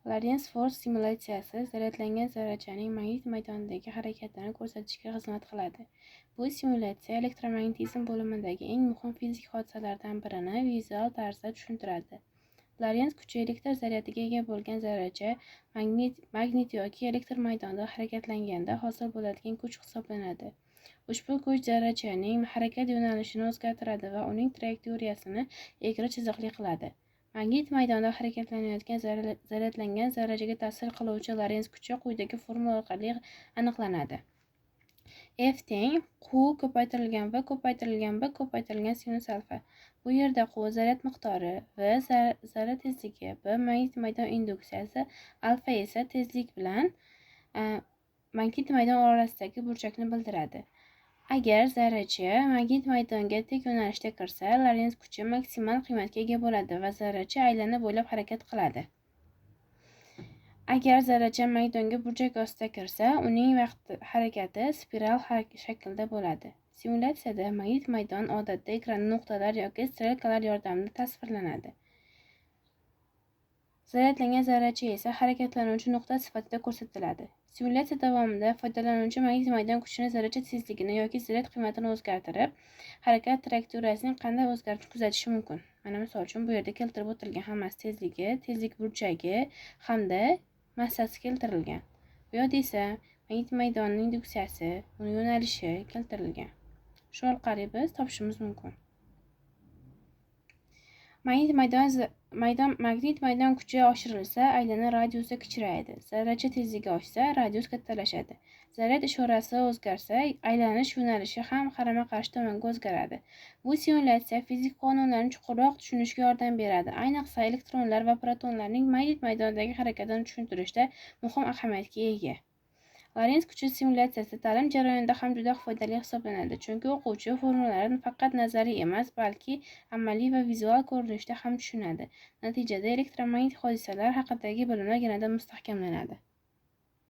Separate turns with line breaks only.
Lorens force simulyatsiyasi zaryadlangan zarrachaning magnit maydonidagi harakatini ko'rsatishga xizmat qiladi. Bu simulyatsiya elektromagnetizm bo'limidagi eng muhim fizik hodisalardan birini vizual tarzda tushuntiradi. Lorens kuchi elektr zaryadiga ega bo'lgan zarracha magnit yoki elektr maydonida harakatlanganda hosil bo'ladigan kuch hisoblanadi. Ushbu kuch zarrachaning harakat yo'nalishini o'zgartiradi va uning trayektoriyasini egri chiziqli qiladi. Magnit maydonida harakatlanayotgan zaryadlangan zarrachaga ta'sir qiluvchi Lorens kuchi quyidagi formula orqali aniqlanadi. F teng Q ko'paytirilgan V ko'paytirilgan B ko'paytirilgan sinus alfa. Bu yerda Q zaryad miqdori, V zarra tezligi, B magnit maydon induksiyasi, alfa esa tezlik bilan magnit maydon orasidagi burchakni bildiradi. Agar zarracha magnit maydonga tik yo'nalishda kirsa, Lorens kuchi maksimal qiymatga ega bo'ladi va zarracha aylana bo'ylab harakat qiladi. Agar zarracha maydonga burchak ostida kirsa, uning vaqti harakati spiral shaklda bo'ladi. Simulyatsiyada magnit maydon odatda ekranda nuqtalar yoki strelkalar yordamida tasvirlanadi. Zaryadlangan zarracha esa harakatlanuvchi nuqta sifatida ko'rsatiladi. Simulyatsiya davomida foydalanuvchi magnit maydon kuchini, zarracha tezligini yoki zaryad qiymatini o'zgartirib, harakat trayektoriyasining qanday o'zgarishini kuzatishi mumkin. Mana misol uchun bu yerda keltirib o'tilgan hammasi tezligi, tezlik burchagi hamda massasi keltirilgan. Bu yerda esa magnit maydonining induksiyasi, uni yo'nalishi keltirilgan. Shu orqali biz topishimiz mumkin. Magnit maydon kuchi oshirilsa, aylana radiusi kichrayadi. Zarracha tezligi oshsa, radius kattalashadi. Zaryad ishorasi o'zgarsa, aylanish yo'nalishi ham qarama-qarshi tomonga o'zgaradi. Bu simulyatsiya fizik qonunlarni chuqurroq tushunishga yordam beradi. Ayniqsa, elektronlar va protonlarning magnit maydonidagi harakatini tushuntirishda muhim ahamiyatga ega. Lorens kuchi simulyatsiyasi ta'lim jarayonida ham juda foydali hisoblanadi, chunki o'quvchi formulalarni faqat nazariy emas, balki amaliy va vizual ko'rinishda ham tushunadi. Natijada elektromagnit hodisalar haqidagi bilimlar yanada mustahkamlanadi.